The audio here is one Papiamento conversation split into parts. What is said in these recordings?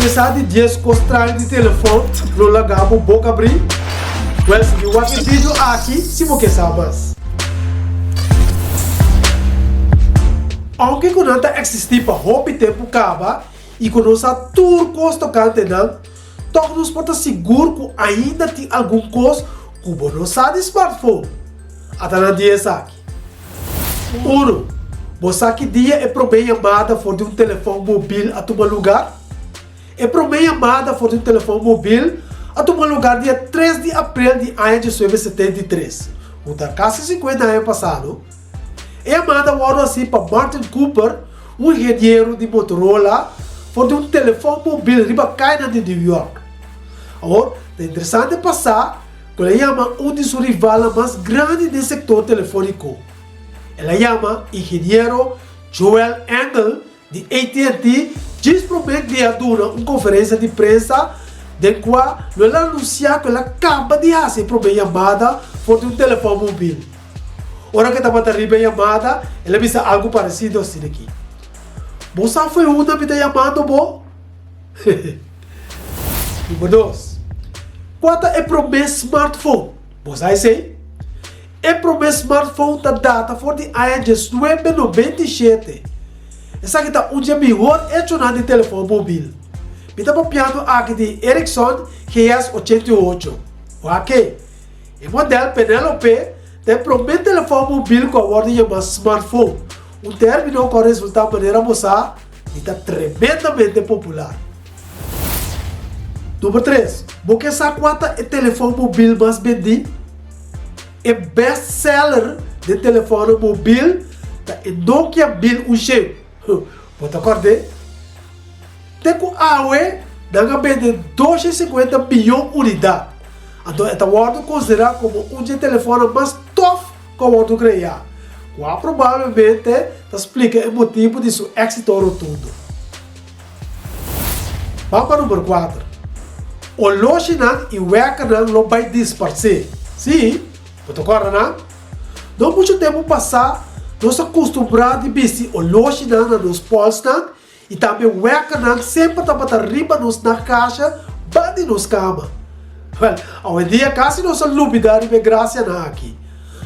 Bo sa di dies kos traño di telefòn lo laga bo boka abrí? Wèl, sigui wak e video aki si bo ke sa mas. Ounke ku nan ta eksistí pa hopi tempu kaba i ku nos sa tur kos tokante nan, tòg nos por ta sigur ku ainda tin algun kos ku bo no sa di smartphone. Ata nan di esaki. Unu, Bo sa ki dia e promé yamada for di un telefòn mobil a tuma lugar? E promé yamada for di un telefòn mobil a tuma lugar dia tres di aprel di aña 1973, ku ta kasi sinkuenta aña pasá, no? E yamada a wòrdu hasí pa Martin Cooper, un ingeniero di Motorola, for di un telefòn mobil riba kainan di New York. Awor, ta interesante pa sa ku el a yama un di su rivalnan mas grandi den sektor telefóniko. El a yama ingeniero Joel Engel di AT&T djis promé di a duna un konferensia di prensa den kua lo el a anunsiá ku el a kaba di hasi e promé yamada for di un telefòn mobil. Ora ku e tabata riba e yamada, el a bisa algu paresido asina aki, Bo sa fo'i unda mi ta yamando bo? Number dos, Kua ta e promé smartphone? Bo sa esei? E promé smartphone ta data for di aña diesnuebe nobenta i shete. Esaki ta un dje mihor echonan di telefòn mobil. Mi ta papiando aki di Ericsson GS 88. Wak e! E modèl Penelope ta e promé telefòn mobil ku a wòrdu yamá smartphone, un término ku a resultá manera bo sa di ta tremendamente popular. Number tres, bo ke sa kua ta e telefòn mobil mas bendí? E best seller den telefònnan mobil ta e Nokia 1100. Bo ta kòrd'é? Te ku awe nan a bende 250 miyon unidat. Anto e ta wòrdu konsiderá komo un dje telefònnan mas tòf ku a wòrdu kreá, kua probablemente ta splika e motibu di su éksito rotundo. Ban pa number kuater. Oloshinan i wèkernan lo bai disparsé. Sí, bo ta kòrda nan? No muchu tempu pasá nos a kustumbrá di bisti oloshinan na nos pòlsnan i tambe wèkernan semper tabata riba nos nachtkastje ban di nos kama. Wèl, awendia kasi nos a lubidá riba e grasianan aki.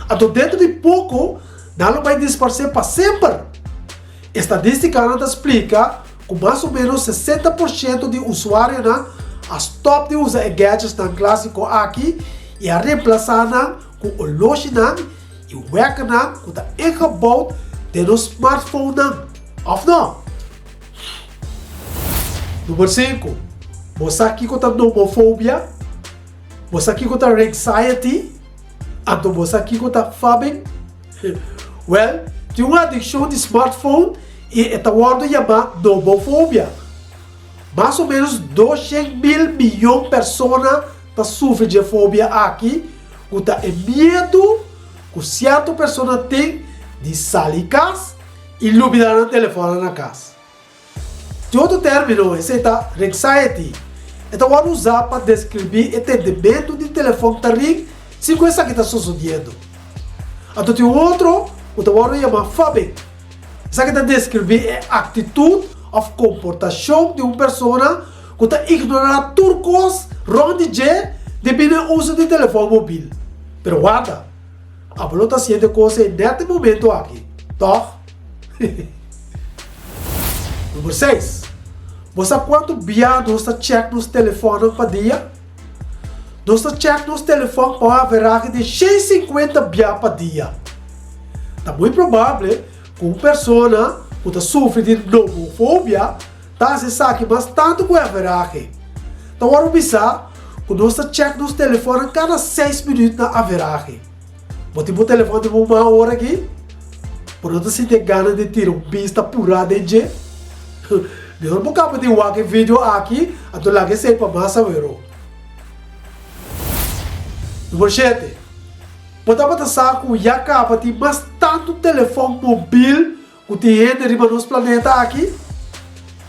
Anto dentro di poko nan lo bai disparsé pa semper. Estadístikanan ta splika ku mas o ménos 60 por shento di usuarionan a stòp di usa e gadgetsnan klásiko aki i a remplasá nan ku oloshinan i wèkernan ku ta ingebouwd den nos smartphonenan, òf no? Number sinku, Bo sa kiko ta nomofobia? Bo sa kiko ta ringxiety? Anto bo sa kiko ta phubbing? Wèl, tin un adikshon di smartphone i e ta wòrdu yamá nomofobia. Mas o ménos doshen mil miyon persona ta sufri dje fobia aki, ku ta e miedu ku sierto persona tin di sali kas i lubidá nan telefònnan na kas. Tin otro término, esei ta ringxiety. E ta wòrdu usá pa deskribí e tendementu di telefòn ta ring sin ku esaki ta sosodiendo. Anto tin un otro ku ta wòrdu yamá phubbing. Esaki ta deskribí e aktitut òf komportashon di un persona ku ta ignorá tur kos rònt di dje debí na e uso di telefòn mobil. Pero warda, abo lo ta hasiendo e kos ei nèt e momentu aki, tòg? Number seis, Bo sa kuantu bia nos ta chèk nos telefònnan pa dia? Nos ta chèk nos telefòn pa un averahe di 650 bia pa dia. Ta muy probable ku un persona ku ta sufri di nomofobia ta hasi esaki mas tantu ku e averahe. Ta wòrdu bisá ku nos ta chèk nos telefònnan kada seis minüt na averahe. Bo tin bo telefòn den bo man ora aki? Bo no ta sinti e gana di tira un bista purá den dje? Mihor bo kaba di wak e video aki, anto laga esei pa mas awero. Numero shete, Bo tabata sa ku ya kaba tin mas tantu telefòn mobil Ku tin hende riba nos planeta aki?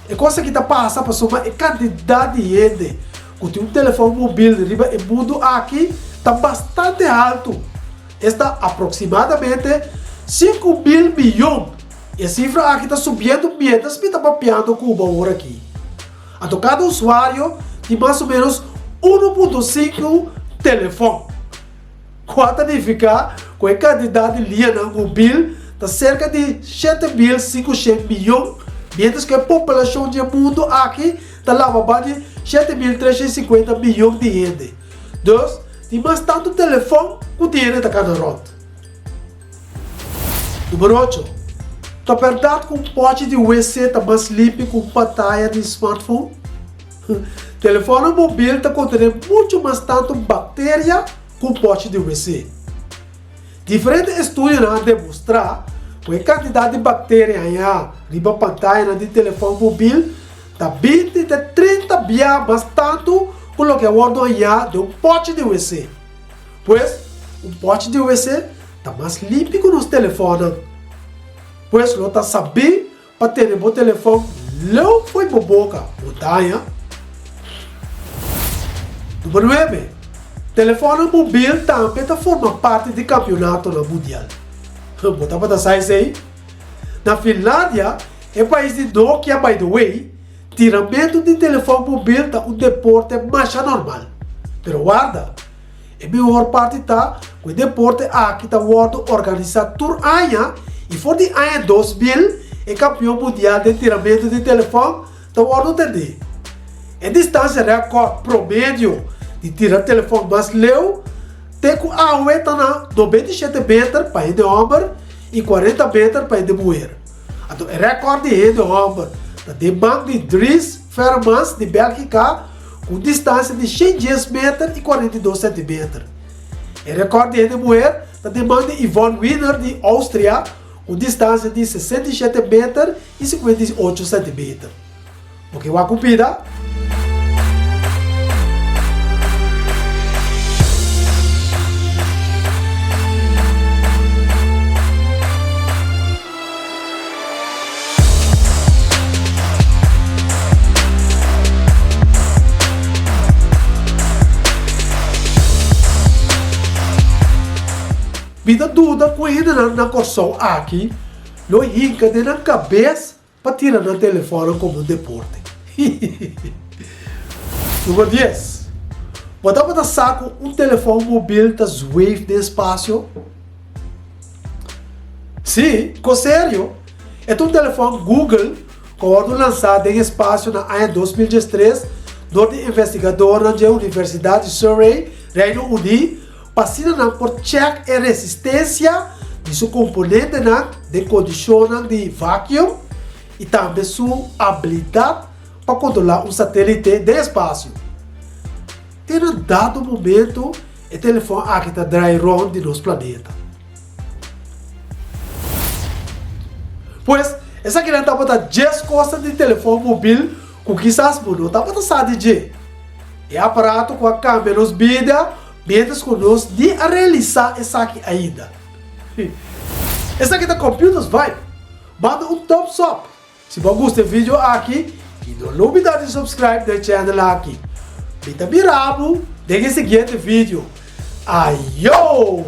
E kos aki ta pasa pasobra e kantidat di hende ku tin un telefòn mobil riba e mundu aki ta bastante haltu, esta aproksimadamente 5000 miyon. E sifra aki ta subiendo mientras mi ta papiando ku bo awor aki. Anto kada usuario tin mas o ménos 1.5 telefòn. Kua ta nifiká ku e kantidat di liñanan mobil ta serka di 7500 miyon, miéntras ku e populashon di e mundu aki ta laba ba di 7350 miyon di hende. Dus, tin mas tantu telefòn ku tin hende ta kana rònt. Numero ocho, Ta bèrdat ku un pòchi di wc ta mas limpi ku un pantaya di smartphone? Telefònnan mobil ta kontené muchu mas tantu bakteria ku un pòchi di wc. Diferente estudionan a demostrá ku e kantidat di bakteria hañá riba pantayanan di telefòn mobil ta 20 te 30 bia mas tantu ku loke a wòrdu hañá den un pòchi di wc. Pues, un pòchi di wc ta mas limpi ku nos telefònnan. Pues lo ta sabí pa tene bo telefòn leu fo'i bo boka, bo daña. Number nuebe, Telefònnan mobil tambe ta forma parti di kampionatonan mundial. Bo tabata sa esei? Na Finlandia, e pais di Nokia by the way, tiramentu di telefòn mobil ta un deporte masha normal. Pero warda! E mihor parti ta ku e deporte aki ta wòrdu organisá tur aña i for di aña 2000 e kampion mundial den tiramentu di telefòn ta wòrdu tendé. E distansia rèkòrt promedio di tira telefòn mas leu te ku awe ta na 97 meter pa hende hòmber i 40 meter pa hende muher. Anto e rèkòrt di hende hòmber ta den man di Dries Fermans di Bèlgika ku un distansia di 110 meter i 42 sentimeter. E rèkòrt di hende muher ta den man di Yvonne Wiener di Austria ku un distansia di 67 meter i 58 sentimeter. Bo ke wak un pida? Mi ta duda ku e hendenan na Kòrsou aki lo hinka den nan kabes pa tira nan telefònnan komo un deporte. Numero dies, Bo tabata sa ku un telefòn mobil ta zweef den espasio? Sí, ko serio! E ta un telefòn Google ku a wòrdu lansá den espasio na aña 2013 dor di investigadornan dje Universidat di Surrey, Reino Uní, pa asina nan por chèk e resistensia di su komponentenan den kondishonnan di vacuum i tambe su abilidat pa kontrolá un satélite den espasio. Te na dado momento e telefòn aki ta drai rònt di nos planeta. Pues, esakinan tabata djes kosnan di telefòn mobil ku kisas bo no tabata sa di dje. E aparato ku a kambia nos bida miéntras ku nos ni a realisá esaki ainda. Esaki ta Computers Vibe. Manda un thumbs up si bo a gusta e video aki i no lubida di subscribe na e channel aki. Mi ta mira bo den e siguiente video. Ayo!